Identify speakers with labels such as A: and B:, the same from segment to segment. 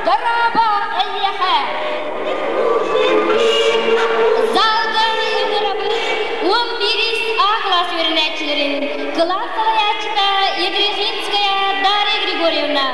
A: Дорообо эйиэхэ! Залга ыҥырабыт 11 А кылаас үөрэнээччилэрин кылаас салайааччыта Ядрихинская Дарья Григорьевна.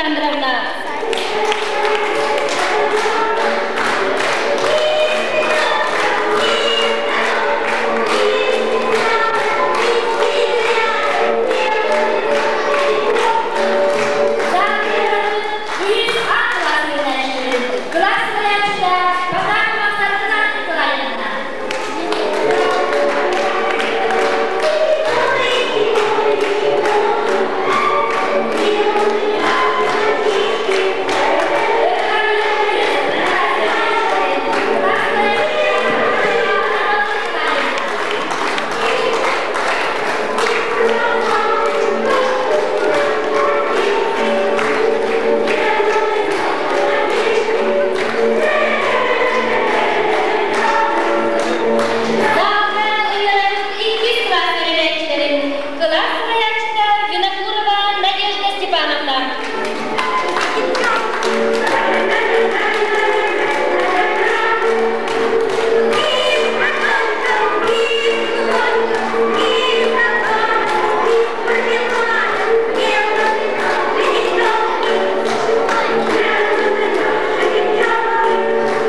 A: Александровна. Кылаас салайааччыта Потапова Саргылана Николаевна. Саха ыйарын иккис кылаас үөрэнээччилэрин кылаас салайааччыта Винокурова Надежда Степановна.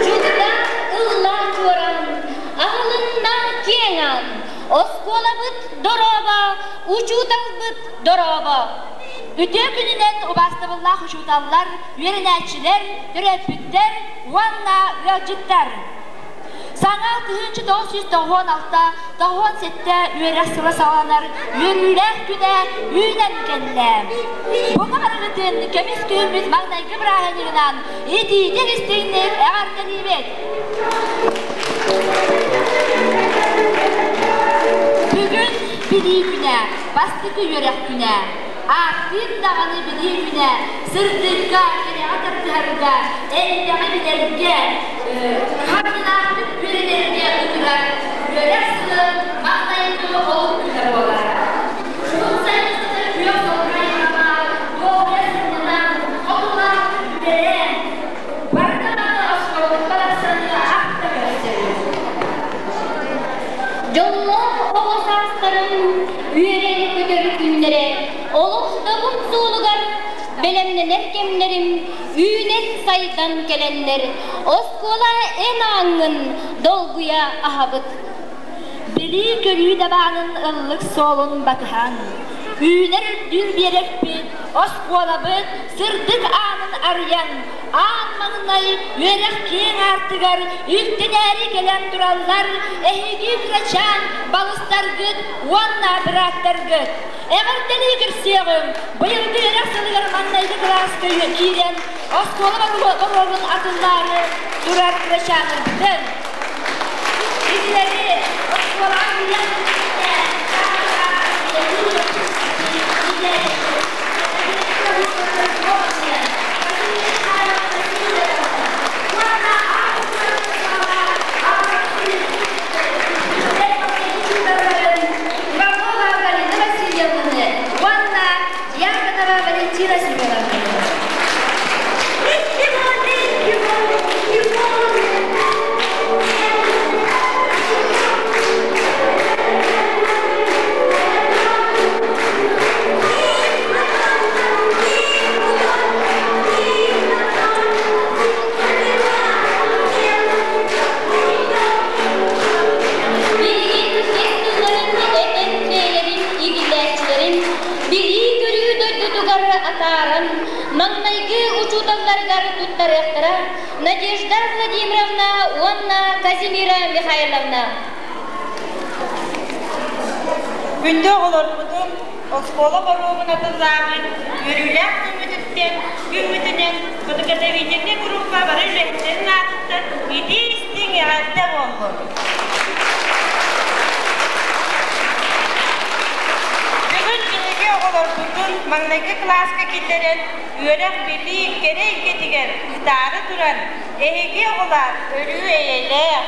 A: Чугдан ыллаан чуораан, аһылынна киэҥ аан, оскуолабыт дорообо, учууталбыт дорообо!
B: Үтүө күнүнэн убаастабыллаах учууталлар, үөрэнээччилэр, төрөппүттэр уонна ыалдьыттар! Саҥа 1996 97 үөрэх сыла саҕаланар үөрүүлээх күнэ үүнэн кэллэ. Бу барыгытын көмүс күһүммүт маҥнайгы бырааһынньыгынан итиитик истиҥник эҕэрдэлиибит! Бүгүн Билии күнэ, бастакы үөрэх күнэ. Ааттыын даҕаны билии күнэ, сырдыкка, кэрэҕэ тардыһарга, элбэҕи билэргэ, хардынаахтык үөрэнэргэ ыҥырар үөрэх сылын маҥнайгы олук күнэ буолар. Уһун сайын күөх солкайдаҕа дуоһуйа сынньанан, хотулаахтык үлэлээн, бары даҕаны оскуолабыт барахсаны ахта көрсөбүт.
A: Дьоллоох оҕо саастарын үөрэр-көтөр күннэрэ олох добун суолугар бэлэмнэнэр кэмнэрим үүнэн-сайдан кэлэннэр, оскуола эн ааҥҥын долгуйа аһабыт.
B: Билии-көрүү дабаанын ыллык суолун батыһан, үүнэр үрдүүр биэрэкпит, оскуолабыт сырдык аанын арыйан, аан маҥнай үөрэх киэҥ аартыгар үктэнээри кэлэн тураллар эһиги кырачаан балыстаргыт уонна бырааттаргыт. Эҕэрдэлии көрсүөҕүҥ! Быйылгы үөрэх сылыгар маҥнайгы кылааска киирэн оскуола боруогун атыллаары турар кырачааннарбытын Кинилэри оскуолаҕа киирэн
A: Иванова Галина Васильевнаны уонна Дьяконова Валентина Семеновнаны. Билигин ис тылларын этэн бэйэлэрин иитиллээччилэрин билии-көрүү дойдутугар атааран, маҥнайгы учууталларыгар туттарыахтара Надежда Владимировна уонна Казимира Михайловна.
C: Күндү оҕолорбутун оскуола боруогун атыллаабыт үөрүүлээх күммүтүттэн күммүтүнэн подготовительнай группа бары үлэһиттэрин аатыттан итии-истиҥ эҕэрдэ буоллун! Бүгүн биһиги оҕолорбутун маҥнайгы кылааска киллэрэн үөрэх-билии кэрэ эйгэтигэр ыытаары туран, эһиги оҕолоор өрүү эйэлээх,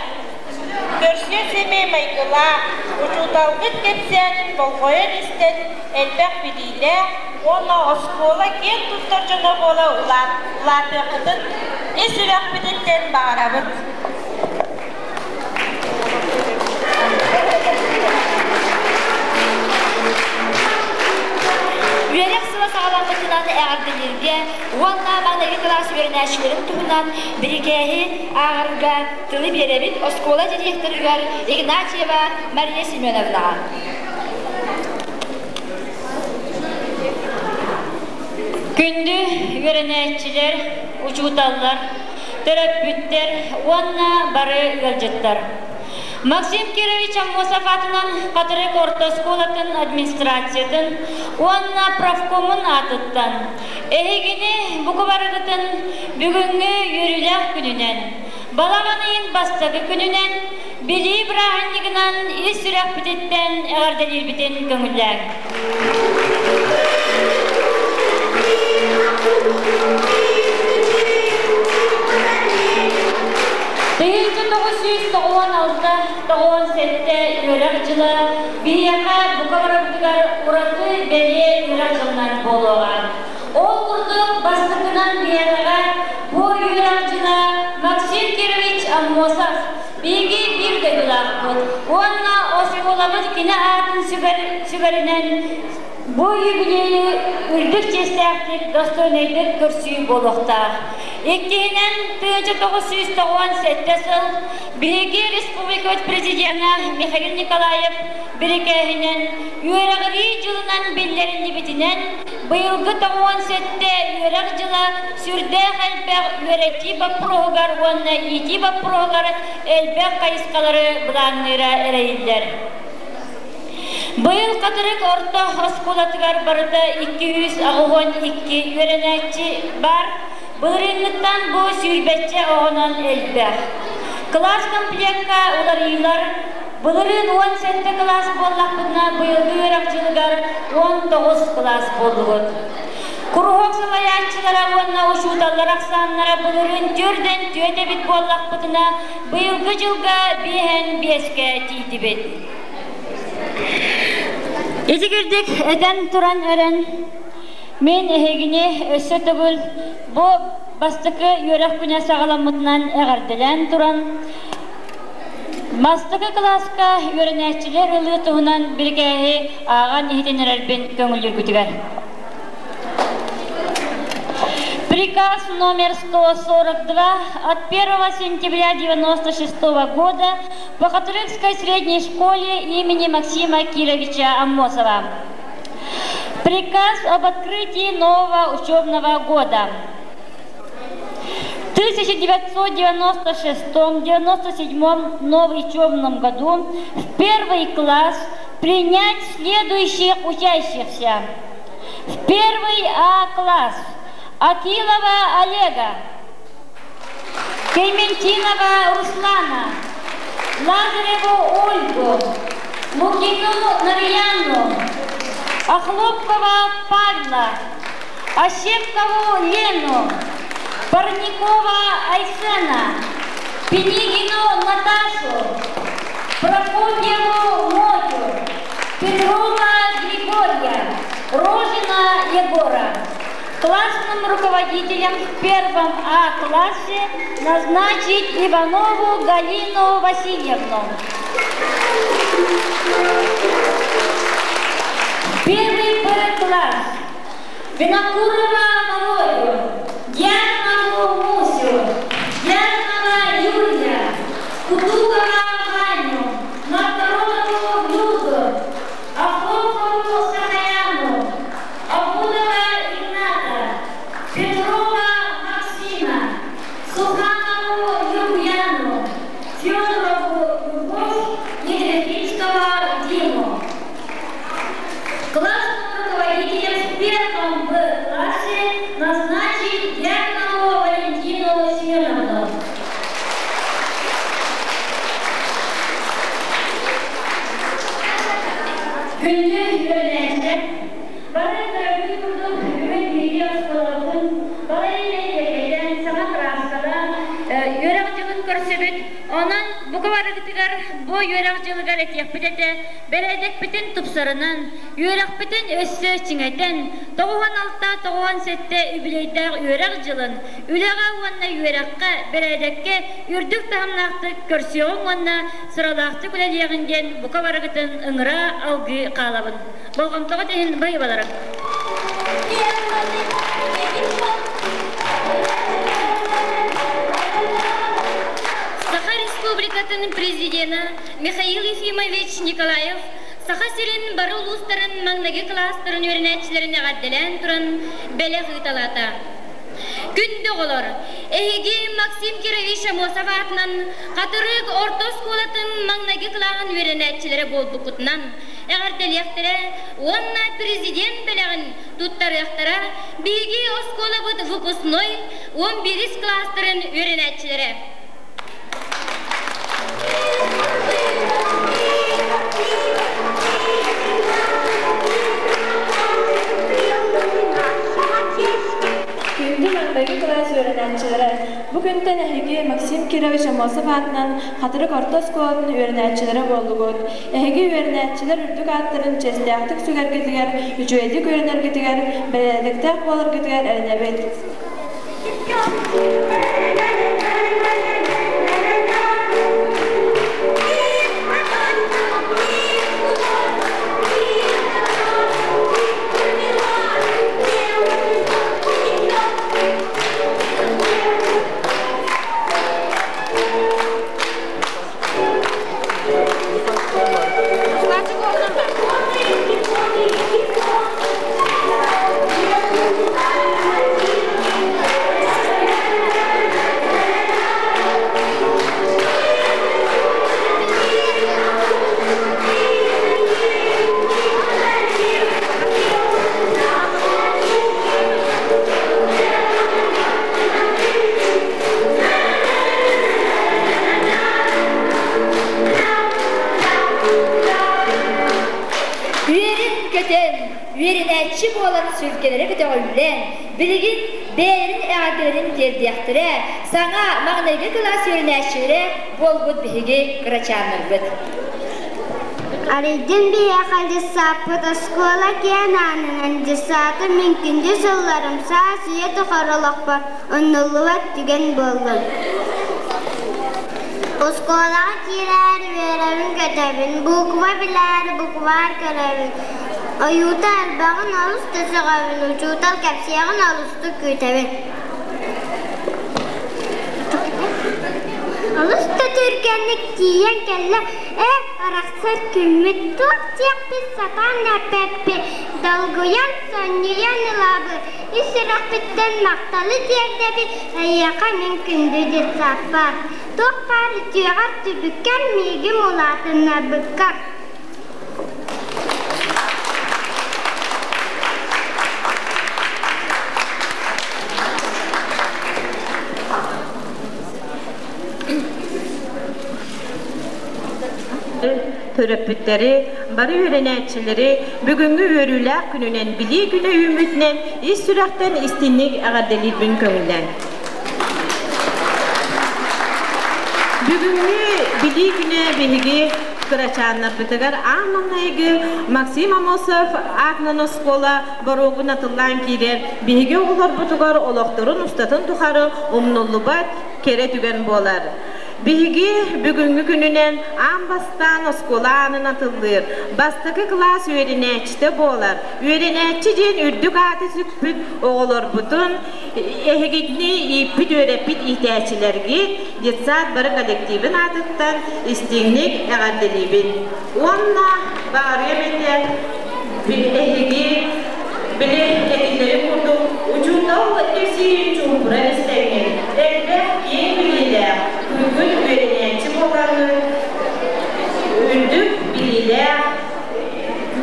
C: көрсүө-сэмэй майгылаах, учууталгыт кэпсээнин болҕойон истэн элбэх билиилээх уонна оскуола киэн туттар дьоно буола улаатыаххытын ис сүрэхпититтэн баҕарабыт.
B: Үөрэх сыла саҕаламмытынан дьылынан эҕэрдэлииргэ уонна маҥнайгы кылаас үөрэнээччилэрин туһунан бирикээһи ааҕарга тылы биэрэбит оскуола директорыгар Игнатьева Мария Семеновнаҕа.
A: Күндү үөрэнээччилэр, учууталлар, төрөппүттэр уонна бары ыалдьыттар! Максим Кирович Аммосов аатынан Хатырык орто оскуолатын администрациятын уонна профкомун аатыттан эһигини бука барыгытын бүгүҥҥү үөрүүлээх күнүнэн, балаҕан ыйын бастакы күнүнэн, Билии бырааһынньыгынан ис сүрэхпититтэн эҕэрдэлиирбитин көҥүллээҥ. 1996-97 үөрэх дьыла биһиэхэ бука барыбытыгар ураты бэлиэ үөрэх дьылынан буолуоҕа. Ол курдук бастакынан биһиэхэҕэ бу үөрэх дьыла Максим Кирович Аммосов Биһиги биир дойдулаахпыт уонна оскуолабыт кини аатын сүгэринэн бу юбилейы үрдүк чиэстээхтик, достойнайдык көрсүү буолуохтаах. Иккиһинэн, 1997 сыл биһиги республикабыт президена Михаил Николаев бирикээһинэн үөрэҕирии дьылынан биллэриллибитинэн, быйылгы 97 үөрэх дьыла сүрдээх элбэх үөрэтии боппуруоһугар уонна иитии боппуруоһугар элбэх хайысхалары былаанныыра эрэйиллэр. Быйыл Хатырык орто оскуолатыгар барыта 282 үөрэнээччи баар. Былырыыҥҥыттан бу сүүрбэччэ оҕонон элбэх. Кылаас комплекка уларыйыылар Былырыын 17 кылаас буоллахпытына, быйылгы үөрэх дьылыгар 19 кылаас буоллубут. Куруһуок салайааччылара уонна учууталлар ахсааннара былырыын түөрдэн түөрт эбит буоллахпытына, быйылгы дьылга биэһэн биэскэ тиийдибит. Ити курдук этэн туран эрэн, мин эһигини өссө төгүл бу бастакы үөрэх күнэ саҕаламмытынан эҕэрдэлээн туран, Бастакы кылааска үөрэнээччилэр ылыы туһунан бирикээһи ааҕан иһитиннэрэрбин көҥүллүүргүтүгэр. Приказ номер 142 от 1 сентября 1996 года по Хатырыкской средней школе имени Максима Кировича Аммосова. Приказ об открытии нового учебного года. В 1996-97 новом учебном году в первый класс принять следующих учащихся. В первый А класс Акилова Олега, Клементинова Руслана, Лазареву Ольгу, Лукину Нарьяну, Охлопкова Павла, Ощепкову Лену, Парникова Айсена, Пенигину Наташу, Прокопьеву Мотю, Петрова Григория, Рожина Егора. Классным руководителем в первом А классе назначить Иванову Галину Васильевну. Первый Б класс. Винокурова Володю, Дьяконову Мусю, Дьяконова Юлия, Кутукова Ваню, Макаронову Люду, Охлопкову Сахаяну, Абудова Игната, Петрова Максима, Суханову Юльяну, Федорову Любовь, Негрефинского Диму. Классным руководителем в первом Б классе назначить Дьяконову Валентину Семеновну. Күндү үөрэнээччилэр, бары көрбүт курдук бүгүн биһиги оскуолабытын балай эмэ киэргэтэн, саҥа кырааскалаан, үөрэх дьылын көрсөбүт. Онон бука барыгытыгар бу үөрэх дьылыгар этиэхпит этэ, бэрээдэкпитин тупсарынан, үөрэхпитин өссө чиҥэтэн, 96-97 үбүлүөйдээх үөрэх дьылын үлэҕэ уонна үөрэххэ, бэрээдэккэ үрдүк таһымнаахтык көрсүөҕүҥ уонна сыралаахтык үлэлиэҕиҥ диэн бука барыгытын ыҥыра алгыы хаалабын. Болҕомтоҕут иһин баһыыбаларым. Республикатын Президена Михаил Ефимович Николаев Саха сирин бары улуустарын маҥнайгы кылаастарын үөрэнээччилэрин эҕэрдэлээн туран бэлэх ыыталаата. Күндү оҕолор, эһиги Максим Кирович Аммосов аатынан Хатырык орто оскуолатын маҥнайгы кылааһын үөрэнээччилэрэ буолбуккутунан эҕэрдэлиэхтэрэ уонна президент бэлэҕин туттарыахтара биһиги оскуолабыт выпускной 11 кылаастарын үөрэнээччилэрэ.
D: Күндү маҥнайгы кылаас үөрэнээччилэрэ, бу күнтэн эһиги Максим Кирович Аммосов аатынан Хатырык орто оскуолатын үөрэнээччилэрэ буоллугут. Эһиги үөрэнээччилэр үрдүк ааттарын чиэстээхтик сүгэргитигэр, үчүгэйдик үөрэнэргитигэр, бэрээдэктээх буоларгытыгар эрэнэбит.
B: Үөрэн-көтөн, үөрэнээччи буолан сүргэлэрэ көтөҕүллэн, билигин бэйэлэрин эҕэрдэлэрин тиэрдиэхтэрэ, саҥа маҥнайгы кылаас үөрэнээччилэрэ буолбут биһиги кырачааннарбыт.
E: Арыйдын биһиэхэ дьыссааппыт оскуола киэн аанынан дьыссаатым мин күндү сылларым саас үйэ тухары олохпор умнуллубат түгэн буоллун. Оскуолаҕа киирээри үөрэбин көтөбүн, буква билээри букваар көрөбүн. Ойуута элбэҕин олус да сөҕөбүн, учуутал кэпсиэҕин олустук күүтэбин. Олус да түргэнник тиийэн кэллэ, ээ, арахсар күммүт, туох диэхпин сатаан эппэппин, долгуйан, сонньуйан ылабын, ис сүрэхпиттэн махталы тиэрдэбин, эйиэхэ мин күндү детсадпар. Туох баар үтүөҕэр түбүккэр миигин улаатыннарбыккар.
C: Төрөппүттэри, бары үөрэнээччилэри бүгүҥҥү үөрүүлээх күнүнэн Билии күнэ үүммүтүнэн ис сүрэхтэн истинник эҕэрдэлиирбин көҥүллээн. Бүгүҥҥү Билии күнэ биһиги кырачааннарбытыгар аан маҥнайгы Максим Аммосов аатынан оскуола боруогун атыллаан киирэр биһиги оҕолорбутугар олохторун устатын тухары умнуллубат кэрэ түгэн буолар. Биһиги бүгүҥҥү күнүнэн аан бастаан оскуола аанын атыллыыр, бастакы кылаас үөрэнээччитэ буолар, үөрэнээччи диэн үрдүк ааты сүкпүт оҕолорбутун эһигитини ииппит-үөрэппит иитээччилэргит детсад бары коллективын аатыттан истиҥник эҕэрдэлиибин. Уонна баҕарыам этэ эһиги били этиллэрин курдук учуутал кэпсиирин чуумпуран истэҥҥин, элбэх киэҥ билиилээх, туйгун үөрэнээччи буолаҥҥын, үрдүк билиилээх,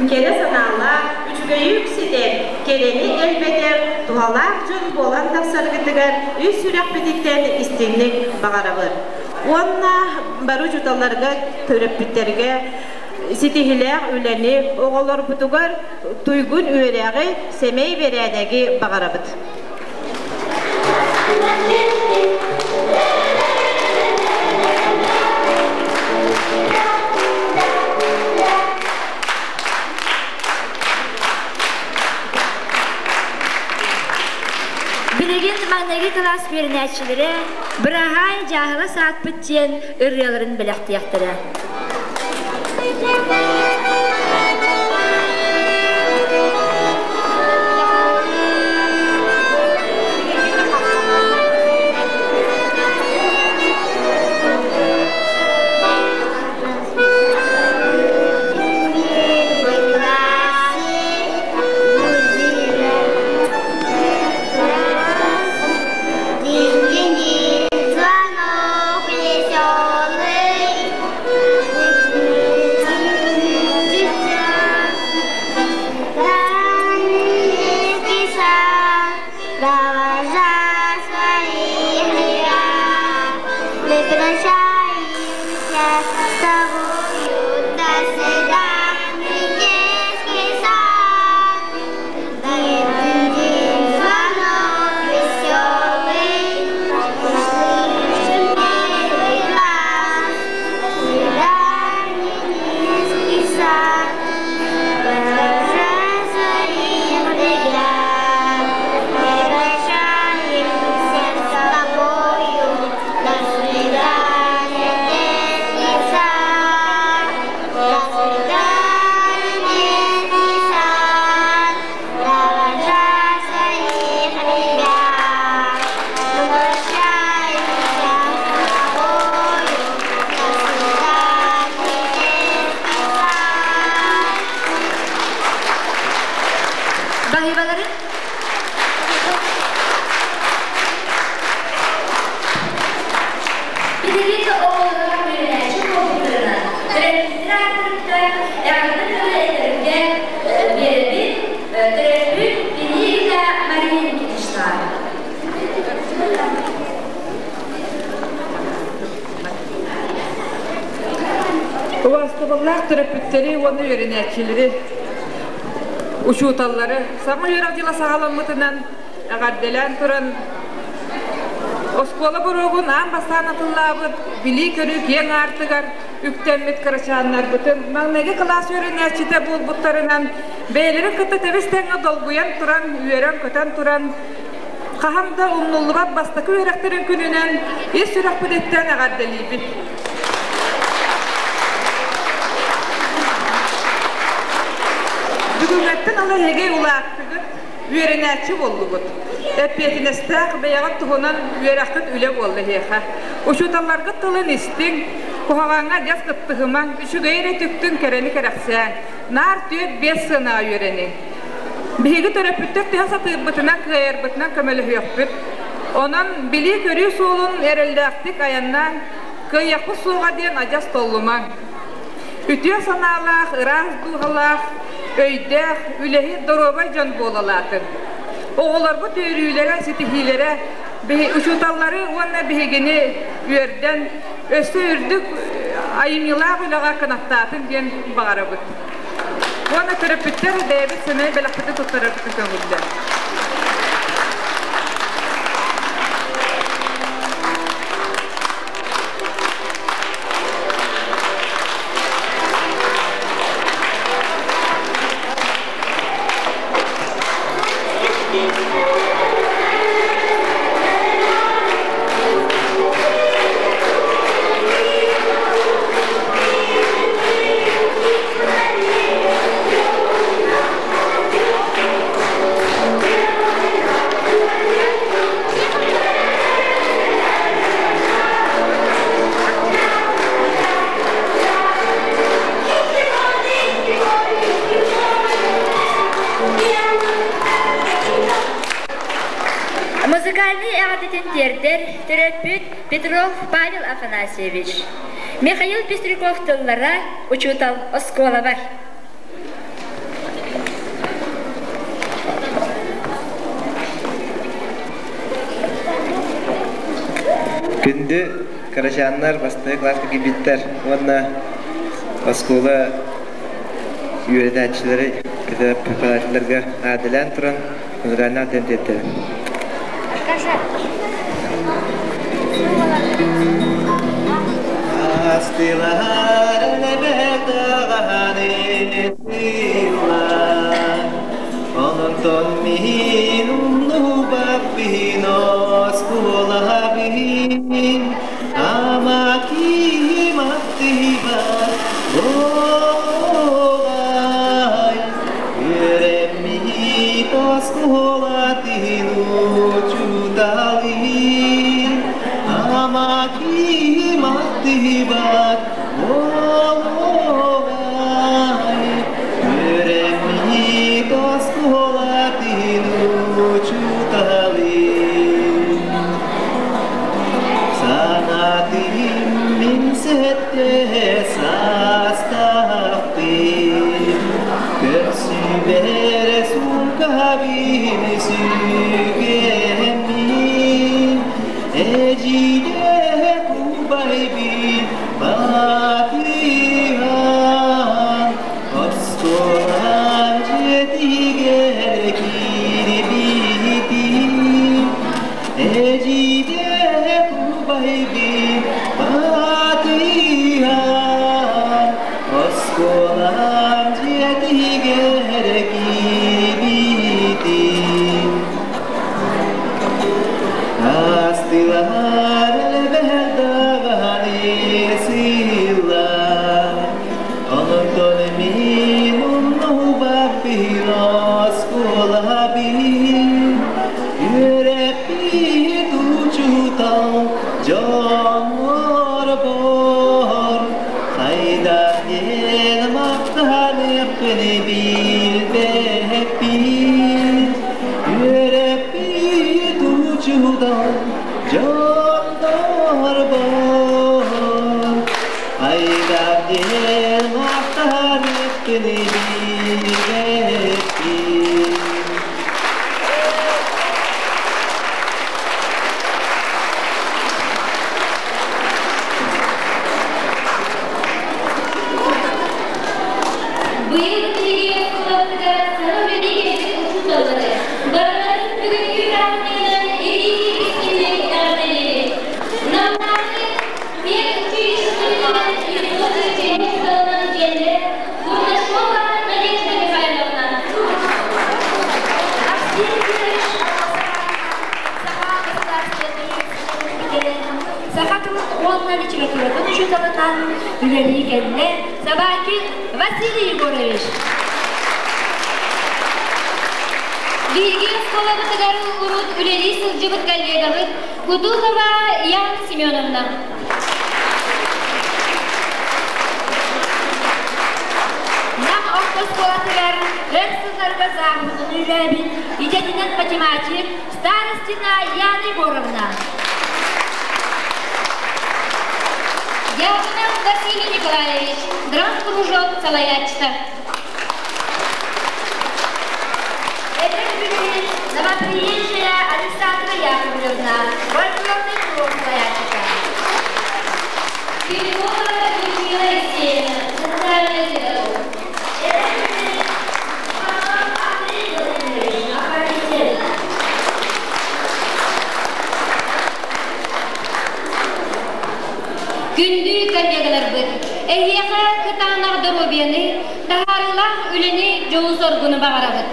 C: кэрэ санаалаах, үчүгэйи үксэтэр, кэрэни элбэтэр, туһалаах дьон буолан тахсаргытыгар үс сүрэхпититтэн истиҥник баҕарабыт. Уонна бары учууталларга, төрөппүттэргэ ситиһилээх үлэни, оҕолорбутугар туйгун үөрэҕи, сэмэй бэрээдэги баҕарабыт.
B: Билигин маҥнайгы кылаас үөрэнээччилэрэ Быраһаай дьааһыла саатпыт диэн ырыаларын бэлэхтиэхтэрэ.
E: Прощаемся с тобою, до свидания, детский сад. На этот день звонок веселый, услышим первый раз. До свидания, детский сад. Провожай своих ребят. Мы прощаемся с тобою. До свидания, детский сад. До свидания, детский сад. Провожай своих ребят. Мы прощаемся с тобою. До свидания, детский сад.
B: Баһыыбаларын. Билигин оҕолоро үөрэнээччи буолбуттарынан, төрөппүттэр ааттарыттан эҕэрдэ тылы этэргэ биэрэбит, төрөппүт Пинигина Мария Никитична.
F: Убаастабыллаах төрөппүттэри уонна үөрэнээччилэри, учууталлары саҥа үөрэх дьыла саҕаламмытынан эҕэрдэлээн туран, оскуола боруогун аан бастаан атыллаабыт билии-көрүү киэҥ аартыгар үктэммит кырачааннарбытын маҥнайгы кылаас үөрэнээччитэ буолбуттарынан бэйэлэрин кытта тэбис-тэҥҥэ долгуйан туран, үөрэн-көтөн туран, хаһан да умнуллубат бастакы үөрэхтэрин күнүнэн ис сүрэхпититтэн эҕэрдэлиибит. Бүгүҥҥэттэн ыла эһиги улааттыгыт, үөрэнээччи буоллугут. Эппиэтинэстээх бэйэҕит туһунан үөрэххит үлэ буолла эһиэхэ. Учууталларгыт тылын истиҥ, куһаҕаҥҥа адьас кыттыһымаҥ, үчүгэйи эрэ үтүктүҥ, кэрэни кэрэхсээҥ. Наар түөрт-биэс сыанаҕа үөрэниҥ. Биһиги төрөппүттэр төһө сатыырбытынан, кыайарбытынан көмөлөһүөхпүт. Онон билии-көрүү суолун эрэллээхтик айаннаан, кыайыахпыт суоҕа диэн адьас толлумаҥ. Үтүө санаалаах, ыраас дууһалаах, өйдөөх, үлэһит, доруобай дьон буолалаатын. Оҕолорбут үөрүүлэрэ, ситиһиилэрэ учууталлары уонна биһигини үөрдэн, өссө үрдүк айымньылаах үлэҕэ кынаттаатын диэн баҕарабыт. Уонна төрөппүттэр бэйэбит сэмэй бэлэхпитин туттарарбытын көҥүллэр.
B: Музыкальный эҕэрдэтин тиэрдэр төрөппүт Петров Павел Афанасьевич. Михаил Пестряков тыллара учуутал оскуолабар.
G: Күндү кырачааннар бастакы кылааска киирбиттэр уонна оскуола үөрэтээччилэри преподавателлэргэ аадалаан туран музыкальный тиэртэрэ. Астылар Онтон миһин умнубаппын оскуолабын ама киһим аттыбар буолай үөрэммит оскуолатын учууталын ама киһим аттыбар буолай үөрэммит оскуолатын учууталын Санатым мин сэтте саастаахпын Көрсүбэрэ сумкабын сүгэммин Эдьиийдэ убайбын батыһан, оскуолам дьиэтигэр киирбитим. Эдьиийдээх убайбын батыһан, оскуолам дьиэтигэр киирбитим. Астылар элбэх даҕаны сыллар, онтон мин умнубаппын оскуолабын. Үөрэппит учуутал дьоннорбор хайдах диэн махтаныахпын билбэппин. Үөрэппит учуутал дьоннорбор хайдах диэн махтаныахпын билбэппин.
A: Быйыл биһиги оскуолабытыгар саҥа үлэлии кэлбит учууталлары барыларын бүгүҥҥү бырааһынньыгынан илии-илиискинник эҕэрдэлиибит. Намнааҕы медучилищетынан юридическай учууталынан кэллэ Бурнашова Надежда Михайловна.
B: Максим Кирович Саха государственнай бүтэрэн, саха тылын уонна литературатын учууталынан үлэлии кэллэ Собакин Василий Егорович.
A: Биһиги оскуолабытыгар урут үлэлии сылдьыбыт коллегабыт Кутузова Яна Семеновна.
B: Нам орто оскуолатыгар өр сылларга завхозун үлэлээбит идэтинэн математик Старостина Яна Егоровна.
A: Дьяконов Василий Николаевич, драм-кружок салайааччыта.
B: Эдэр үлэһит новоприезжая Александра Яковлевна, фольклорный кружок салайааччыта.
A: Филиппова Людмила Алексеевна, социальный педагог.
B: Эдэр үлэһит Иванов Андрей Владимирович, охранитель.
A: Күндү коллегаларбыт, эһиэхэ кытаанах доруобуйаны, таһаарыылаах үлэни, дьолу-соргуну баҕарабыт.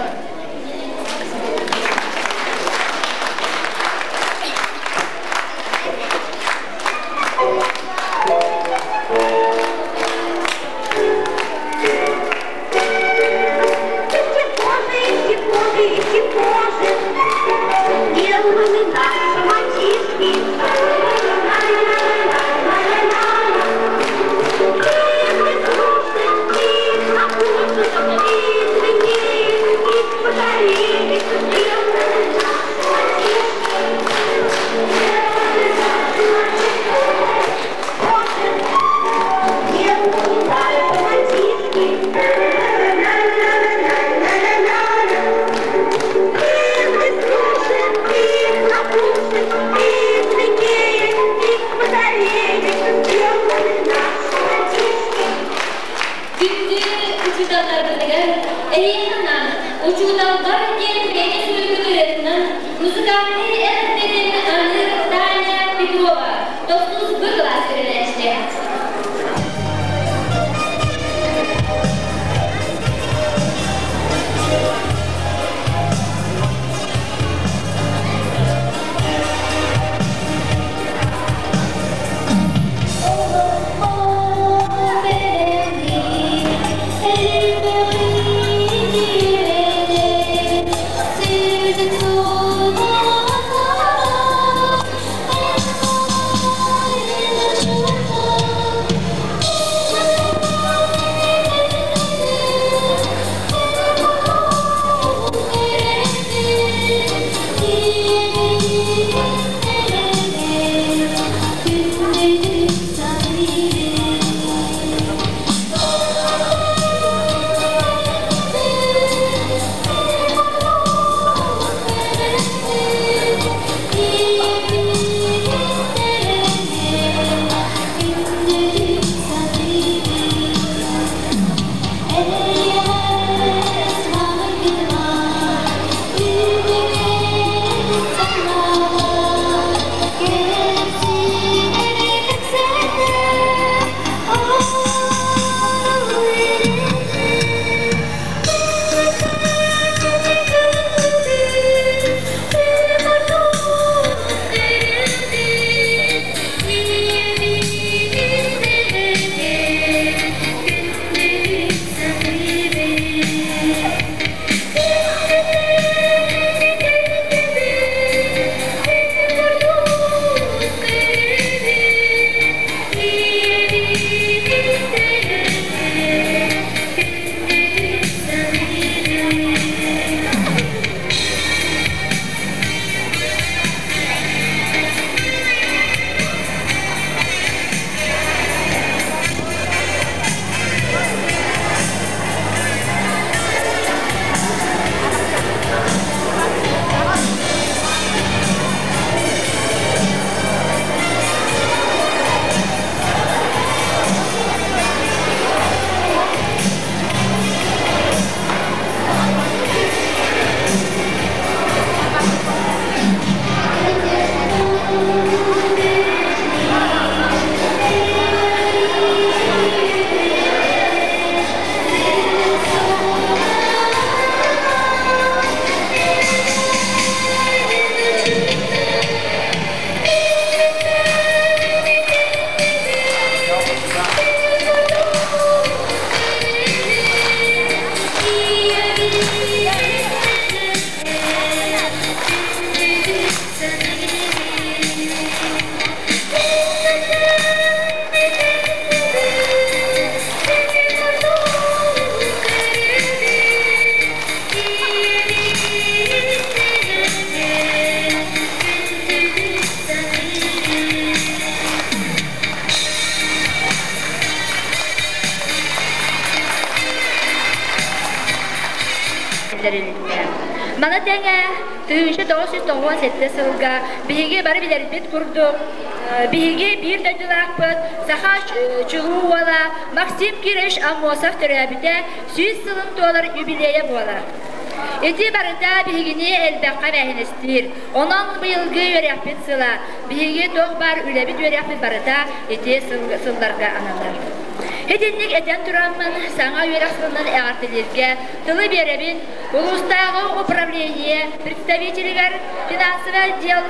E: Эти кожи, эти кожи, деланы наши мальчишки.
A: Күндү учууталларбытыгар эһиэхэ учууталлар диэн бэйэ сүрүкүтүрэтинэн музыкальнай эҕэрдэтин аныыр Таня Петрова, тохсус Б кылаас үөрэнээччитэ.
B: Маны тэҥэ 1997 сылга биһиги бары билэрбит курдук, биһиги биир дойдулаахпыт саха чулуу уола Максим Кирович Аммосов төрөөбүтэ 100 сылын туолар юбилейа буолар. Ити барыта биһигини элбэххэ эбээһинэстиир. Онон быйылгы үөрэхпит сыла, биһиги туох баар үлэбит үөрэхпит барыта ити сылларга ананар. Итинник этэн тураммын, саҥа үөрэх сылынан эҕэрдэлииргэ тылы биэрэбин улуустааҕы управление представителигэр, финансовый отдел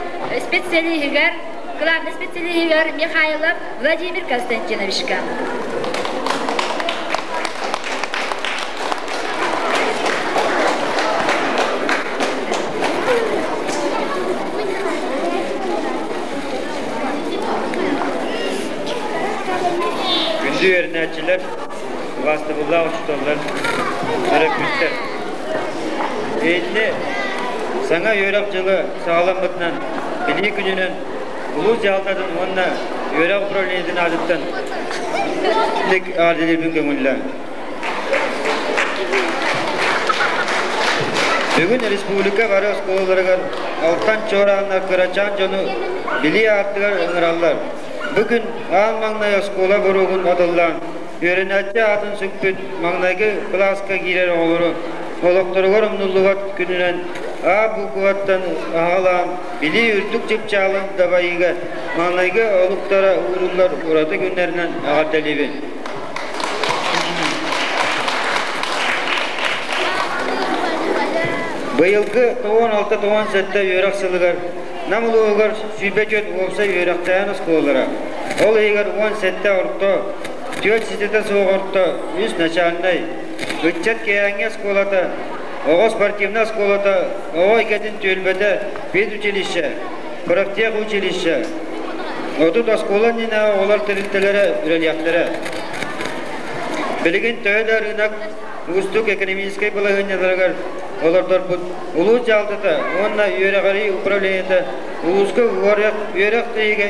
B: специалиһыгар, главный специалиһыгар Михайлов Владимир Константиновичка.
H: Күндү үөрэнээччилэр, убаастабыллаах учууталлар, төрөппүттэр! Итини саҥа үөрэх дьыла саҕаламмытынан, Билии күнүнэн улуус дьаһалтатын уонна үөрэх управлениетын аатыттан эҕэрдэлиирбин көҥүллээҥ. Бүгүн республика бары оскуолаларыгар алтан чуорааннар кырачаан дьону билии аартыгар ыҥыраллар. Бу күн аан маҥнай оскуола боруогун атыллаан, үөрэнээччи аатын сүкпүт маҥнайгы кылааска киирэр оҕолору олохторугар умнуллубат күнүнэн А букваттан аҕалаан билии үрдүк чыпчаалын дабайыыга маҥнайгы олуктара ууруллар ураты күннэринэн эҕэрдэлиибин. Быйылгы 96-97 үөрэх сылыгар Нам улууһугар 24 уопсай үөрэхтээһин оскуолалара, ол иһигэр 17 орто, 4 ситэтэ суох орто, 3 начальнай, ыччат киэһээҥҥи оскуолата, оҕо спортивнай оскуолата, оҕо эйгэтин түөлбэтэ, педучилище, профтех училище, 30 оскуола иннинээҕи оҕолор тэрилтэлэрэ үлэлиэхтэрэ. Билигин төһө да ырыынак уустук экономическай балаһыанньаларыгар олордорбут улуус дьаһалтата уонна үөрэҕирии управлениета улууска үөрэх тиһигэ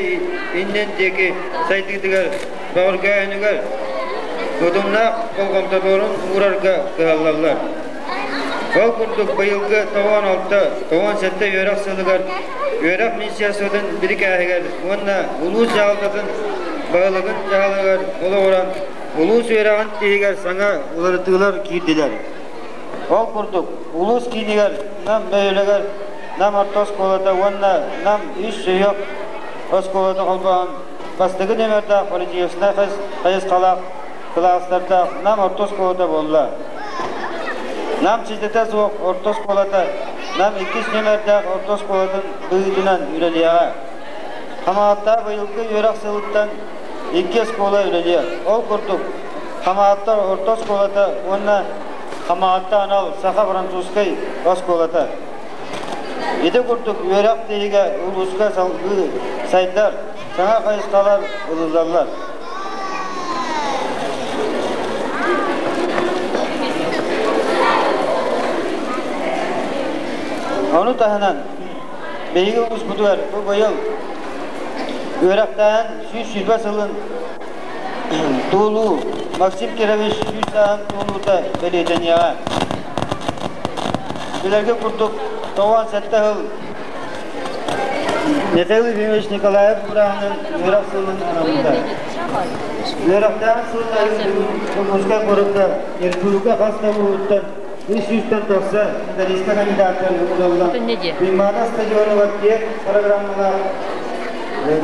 H: иннин диэки сайдыытыгар бөҕөргөөһүнүгэр утумнаах болҕомтолорун уурарга кыһаллаллар. Ол курдук быйылгы 96-97 үөрэх сылыгар үөрэх министерствотын бирикээһигэр уонна улуус дьаһалтатын баһылыгын дьаһалыгар олоҕуран улуус үөрэҕин тиһигэр саҥа уларытыылар киирдилэр. Ол курдук, улуус киинигэр Нам бөһүөлэгэр Нам орто оскуолата уонна Нам үс сүһүөх оскуолата холбоон бастакы нүөмэрдээх политическай хайысхалаах кылаастардаах Нам орто оскуолата буолла. Нам ситэтэ суох орто оскуолата Нам иккис нүөмэрдээх орто оскуолатын быһыытынан үлэлиэҕэ. Хамаҕаттаах быйылгы үөрэх сылыттан икки оскуола үлэлиэ. Ол курдук, Хамаҕатта орто оскуолата уонна Хамаҕатта анал саха-французскай оскуолата. Ити курдук үөрэх тиһигэ улууска салгыы сайдар, саҥа хайысхалар ылыллаллар. Ону таһынан биһиги улууспутугар бу быйыл үөрэхтээһин 120 сылын туолуу Максим Кирович сүүс сааһын туолуута бэлиэтэниэҕэ. Билэргэ курдук 97 сыл Михаил Ефимович Николаев бырааһынан үөрэх сылын анаммыта. Үөрэхтээх сыл Дьокуускай куоракка республика хас да улууһуттан 300-тэн тахса финалистка кандидаттар ыҥырыллан Туймаада стадионугар киэҥ программалаах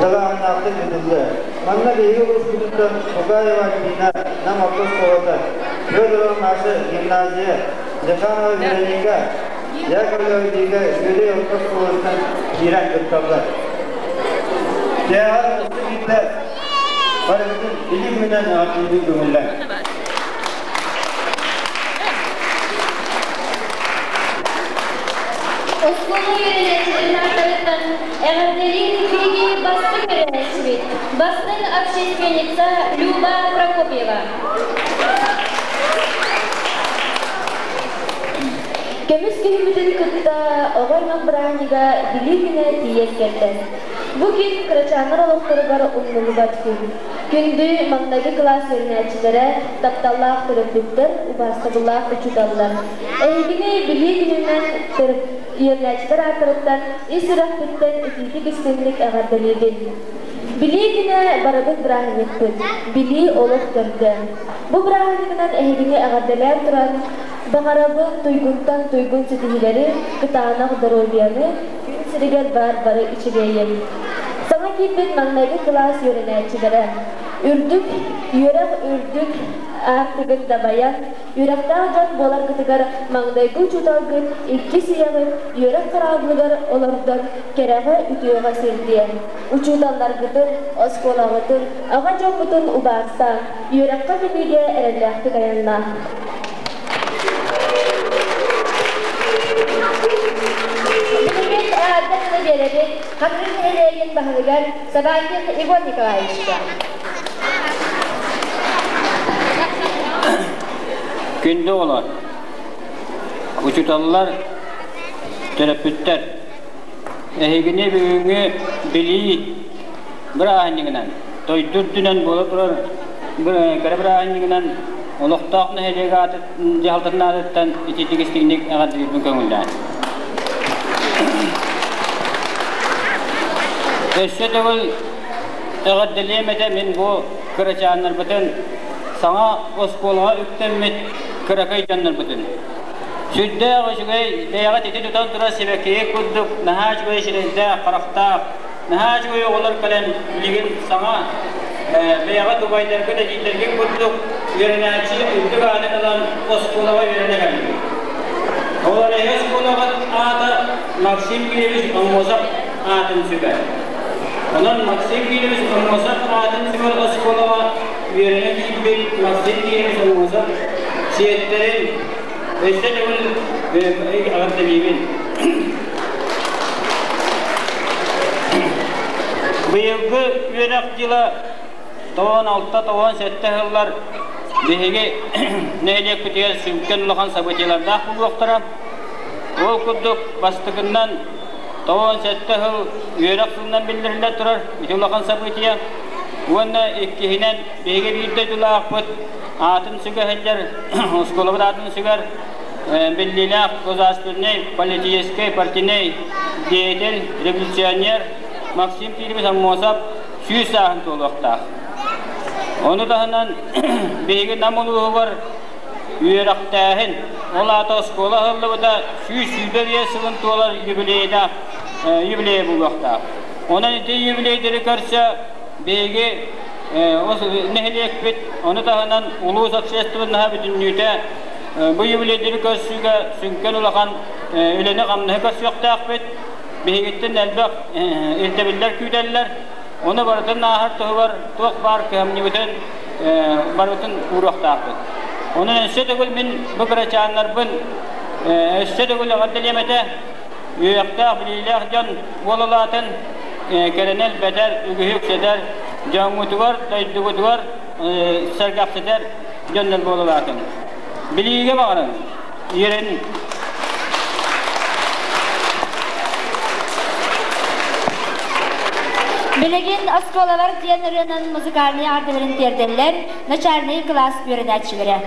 H: далааһыннаахтык ыытыллыа. Манна биһиги улууспутуттан Кукаева Альбина Нам орто оскуолата, Федорова Маша гимназия, Леханова Вероника Яковлева Лига Үөдэй орто оскуолатыттан киирэн кытталлар. Тээҕэр устун киирдэ барыбытын билии күнүнэн эҕэрдэлиибин көҥүллээҥ.
A: Оскуола үөрэнээччилэрин ааттарыттан эҕэрдэлиир биһиги бастыҥ үөрэнээччибит, бастыҥ общественница Люба Прокопьева.
I: Көмүс күһүммүтүн кытта оҕо аймах бырааһынньыга Билии күнэ тиийэн кэллэ.
D: Бу күн кырачааннар олохторугар умнуллубат күн. Күндү маҥнайгы кылаас үөрэнээччилэрэ, тапталлаах төрөппүттэр, убаастабыллаах учууталлар. Эһигини Билии күнүнэн үөрэнээччилэр ааттарыттан ис сүрэхпиттэн итиитик-истиҥник эҕэрдэлиибин. Билии күнэ барыбыт бырааһынньыкпыт, билии олох төрдө. Бу бырааһынньыгынан эһигини эҕэрдэлээн туран, баҕарабын туйгунтан туйгун ситиһиилэри, кытаанах доруобуйаны, күн сиригэр баар бары үчүгэйин. Саҥа киирбит маҥнайгы кылаас үөрэнээччилэрэ үрдүк үөрэх үрдүк аартыгын дабайан, үөрэхтээх дьон буоларгытыгар маҥнайгы учууталгыт иккис ийэҕит үөрэх хараабылыгар олордон кэрэҕэ үтүөҕэ сирдиэ. Учууталларгытын, оскуолаҕытын, аҕа дьоҥҥутун убаастаан, үөрэххэ билиигэ эрэллээхтик айаннаа.
B: Билигин эҕэрдэ тылы биэрэбит Хатырык нэһилиэгин баһылыгар Собакин Егор Николаевичка.
I: Күндү оҕолор, учууталлар, төрөппүттэр, эһигини бүгүҥҥү билии бырааһынньыгынан, дойду үрдүнэн буола турар кэрэ бырааһынньыгынан олохтоох нэһилиэк дьаһалтатын аатыттан итиитик истиҥник эҕэрдэлиирбин көҥүллээн. Өссө төгүл эҕэрдэлиэм этэ мин бу кырачааннарбытын саҥа оскуолаҕа үктэммит кыракый дьоннорбутун. Сүрдээх үчүгэй бэйэҕит ити тутан турар сибэкки курдук наһаа үчүгэй сирэйдээх, харахтаах, наһаа үчүгэй оҕолор кэлэн билигин саҥа бэйэҕит убайдаргыт, эдьиийдэргит курдук үөрэнээччи үрдүк аатын ылан оскуолаҕа үөрэнэ кэллигит. Ол эһиги оскуолаҕыт аата Максим Кириллович Аммосов аатын сүгэр. Онон Максим Кириллович Аммосов аатын сүгэр оскуолаҕа үөрэнэ киирбит Максим Кириллович Аммосов сиэттэрин өссө төгүл эҕэрдэлиибин. Быйылгы үөрэх дьыла 96-97 сыллар биһиги нэһилиэкпитигэр сүҥкэн улахан событиелардаах буолуохтара. Ол курдук бастакыннан 97 сыл үөрэх сылынан биллэриллэ турар ити улахан событие. Уонна иккиһинэн биһиги биир дойдулаахпыт аатын сүгэ сылдьар, оскуолабыт аатын сүгэр биллиилээх государственнай, политическай, партийнай деятель, революционер Максим Кириллович Аммосов 100 сааһын туолуохтаах. Ону таһынан биһиги Нам улууһугар үөрэхтээһин, ол аата оскуола аһыллыбыта 125 сылын туолар юбилейдаах юбилейа буолуохтаах. Онон ити юбилейдэри көрсө биһиги нэһилиэкпит, ону таһынан улуус общественноһа бүтүннүүтэ бу юбилейдэри көрсүүгэ сүҥкэн улахан үлэни-хамнаһы көрсүөхтээхпит. Биһигиттэн элбэх ирдэбиллэр күүтэллэр. Ону барытын ааһар туһугар туох баар кыһамньыбытын барытын ууруохтаахпыт. Онон өссө төгүл мин бу кырачааннарбын өссө төгүл эҕэрдэлиэм этэ. Үөрэхтээх, билиилээх дьон буолалаатын кэрэнэл элбэтэр, үгүһү үксэтэр, дьоҥҥутугар, дойдугутугар сэргэхситэр дьоннор буолалаатын. Билиигэ баҕаран, үөрэн
B: Билигин оскуолалар диэн ырыанан музыкальнай аардыларын тиэрдэллэр начальнай кылаас үөрэнээччилэрэ.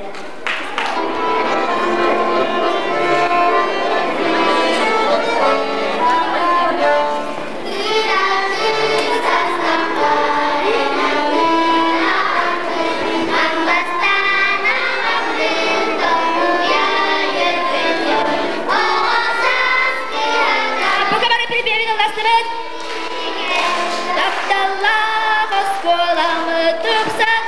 B: Тапталлаах оскуоламы тупсан.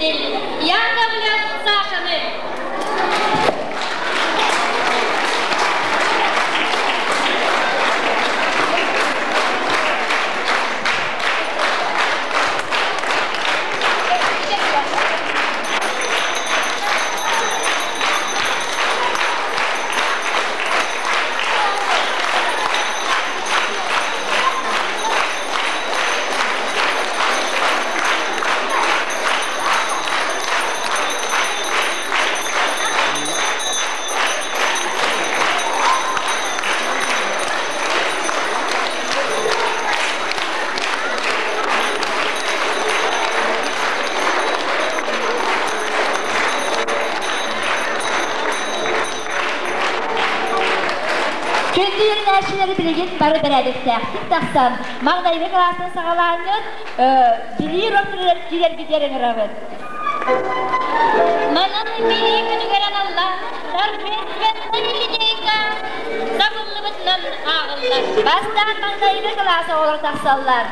A: Учитель Яковлев Сашаны.
B: Күндү үөрэнээччилэри билигин бары бэрээдэктээхтик тахсан, маҥнайгы кылаастан саҕалааҥҥыт билии уруоктарыгар киирэргитигэр ыҥырабыт.
A: Манан билии күнүгэр аналлаах торжественнай линейка сабыллыбытынан ааҕыллар.
B: Бастаан маҥнайгы кылаас оҕолоро тахсаллар.